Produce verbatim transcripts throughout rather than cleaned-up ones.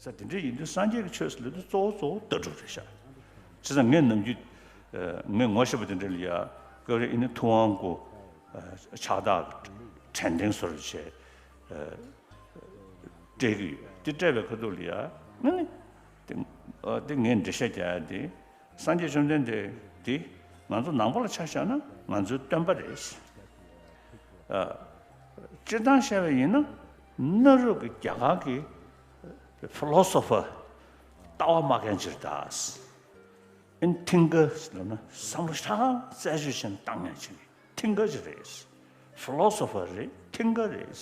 ད་དེ་འདྲ་ཡིན་དུས་སངས་རྒྱས་ཀྱི་ཆོས་ཟེར་ལབ་དུས་གཙོ་བོ་གཙོ་བོ་ལྟ་གྲུབ་རེད་ཤག་བྱས་ཙང་ངས་ནམ་རྒྱུན་ཨ་ངས་ངོ་ཤེས་པ་དེ་འདྲ་ལ་ཡ་སྐབས་རེ་ཨེ་ནི་ཐུབ་དབང་སྐུ་ཨ་ཕྱག་རྟགས་དྲན་རྟེན་བཟོ་འདྲ་བྱས་ཨ་སྤྲད་ཀྱི་ཡོད། དེ་སྤྲད་པའི་ཁ་ཐུག་ལ་ཡ་ཨེ་ནི་དེ་ཨ་དེ་ངས་འགྲེལ་བཤད་རྒྱག་ཡ་དེ། སངས་རྒྱས་བཅོམ་ལྡན་འདས་འདི་ང་ཚོ་ནང་པ་ལ་ཆ་བཞག་ན་ང་ཚོའི་སྟོན་པ་རེད། ཨ། སྤྱིར་བཏང་བཤད་པ་ཡིན་ན་གནའ་རབས་ཀྱི་རྒྱ་གར་གྱི་ཕི་ལོ་སོ་ཕར་ལྟ་བ་སྨྲ་མཁན་ཅིག་རེད་ད། ཨིན་ཐིང་ཀར་ལབ་ན་བསམ་བློ་ཧྲ་རྩད་གཅོད་བྱས་ནས་བཏང་མཁན་ཅིག་ཐིང་ཀར་ཅིག་རེད། ཕི་ལོ་སོ་ཕར་རེད། ཐིང་ཀར་རེད།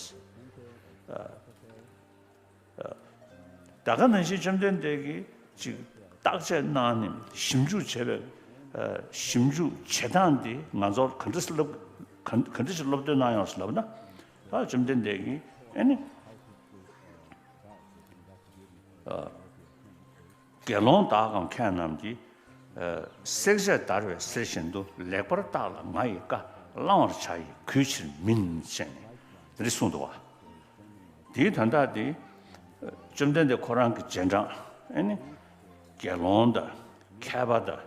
ད་ག་ནང་བཞིན་བཅོམ་ལྡན་འདས་ཀྱིས་ཅིག་བརྟག་དཔྱད་གནང་ནས་ཞིབ་འཇུག་བྱས་པའི་ཨ་ཞིབ་འཇུག་བྱེད་སྟངས་འདི་ང་ཚོར་ག་འདྲ་སེ་སློབ་ག་ག་འདྲ་ཞིག་སློབ་སྟོན་གནང་ཡོང་ཟེར་ལབ་ན། ད་བཅོམ་ལྡན་འདས་ཀྱིས་ཨེ་ནི་ཨ་དགེ་སློང་དག་གམ་མཁས་རྣམས་ཀྱིས། ཨ་བསྲེག་བཅད་བརྡར་བའི་གསེར་བཞིན་དུ། ལེགས་པར་བརྟགས་ལ་ང་ཡི་བཀའ། བླང་བར་བྱ་ཡི་གུས་ཕྱིར་མིན། ཞེས་ནས་དེ་འདྲ་གསུངས་འདུག་བ། དེའི་དོན་དག་དེ་བཅོམ་ལྡན་འདས་ཁོ་རང་གི་རྗེས་འབྲང་ཨེ་ནི་དགེ་སློང་དང་མཁས་པ་དང་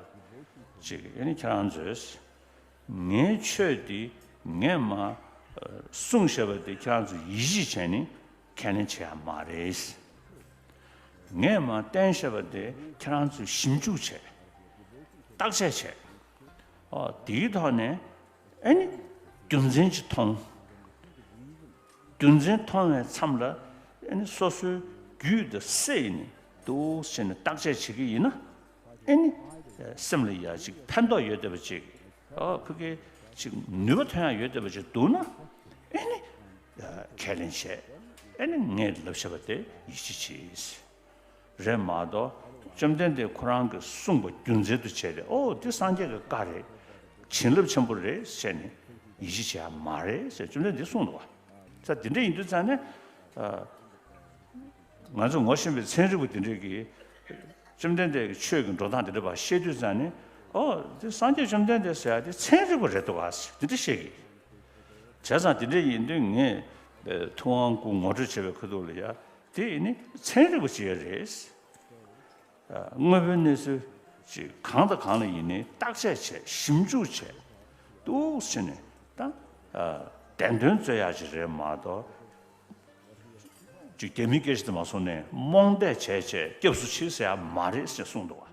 ཅིག་ཨེ་ནི་ཁྱེད་རང་ཚོས་ངའི་ཆོས་འདི་ངས་མ་གསུངས་བཞག་པ་དེ་ཁྱེད་རང་ཚོས་ཡིད་ཆེས་བྱས་ནས་ཁས་ལེན་བྱེད་ཡ་མ་རེད། ངས་མ་བསྟན་བཞག་པ་དེ་ཁྱེད་རང་ཚོས་ཞིབ་འཇུག་བྱས། བརྟག་དཔྱད་བྱས། ཨོ་དེའི་ཐོག་ནས་ཨེ་ནི་རྒྱུ་མཚན་ཅིག་མཐོང་། རྒྱུ་མཚན་མཐོང་བའི་མཚམས་ལ་ཨེ་ནི་སོ་སོའི་རྒྱུད་དུ་སད་ནས་འདུག་ཟེར་ནས་བརྟག་དཔྱད་བྱེད་ཀྱི་ཡིན་ན་ཨེ་ནི་སེམས་ལ་ཡ་ཅིག་ཕན་ཐོགས་ཡོད་བསྡད་པ་ཅིག་ཨོ་ཕ་གི་ཅིག་ནུས་པ་ཐོན་ཡ་ཡོད་བསྡད་པ་ཅིག་འདུག་ན་ཨེ་ནི་ཁས་ལེན་བྱས། ཨེ་ནི་ངས་ལབ་བྱས་པ་དེ་ཡིད་ཆེས་བྱས། རེད་མ་གཏོགས་བཅོམ་ལྡན་འདས་ཁོ་རང་གིས་གསུངས་པ་རྒྱུ་མཚན་དུ་བྱས་ཏེ་ཨོ་འདི་སངས་རྒྱས་ཀྱི་བཀའ་རེད། བྱིན་རླབས་ཆེན་པོ་རེད་ཟེར་ནས་ཡིད་ཆེས་བྱས་ཡ་མ་རེད་ཟེར་བཅོམ་ལྡན་འདས་གསུངས་འདུག་བ། ས་དེ་འདྲ་ཡིན་དུས་ཙང་ནས་ཨ་ང་ཚོ་ངོ་ཤེས་པའི་ཚན་རིག་པ་དེ་འདྲས་ཀྱིས་བཅོམ་ལྡན་འདས་ཀྱི་ཆོས་ཀྱི་འགྲོ་སྟངས་དེ་འདྲ་བ་ཤེས་དུས་ཙང་ནས་ཨོ་འདི་སངས་རྒྱས་བཅོམ་ལྡན་འདས་ཟེར་ཡ་དེ་ཚན་རིག་པ་རེད་འདུག་བ་ཟེར་དེ་འདྲ་བཤད་ཀྱི། བྱས་ཙང་དེ་འདྲ་ཡིན་དུས་ངས་ཨ་ཐུབ་དབང་སྐུ་ངོ་སྤྲོད་བྱས་པའི་ཁ་ཐུག་ལ་ཡ་དེ་ཡིན་ནི་ཚན་རིག་པ་ཅིག་རེད། ཨ་དངོས་པོའི་གནས་ཚུལ་ཅིག་གང་དང་གང་ལ་ཡིན་ནའི་བརྟག་དཔྱད་བྱས་ཞིབ་འཇུག་བྱས་འདུག་ཟེར་ནས་ད་ཨ་བདེན་དོན་རྩོད་ཡག་ཅིག་རེད་མ་གཏོགས་ཅིག་རྒྱ་མིའི་སྐད་ཆ་དེ་མ་སོང་ནས་རྨོངས་དད་བྱས་བྱས་སྐྱབས་སུ་མཆི་ཟེར་ཡག་མ་རེད་ཟེར་གསུངས་འདུག་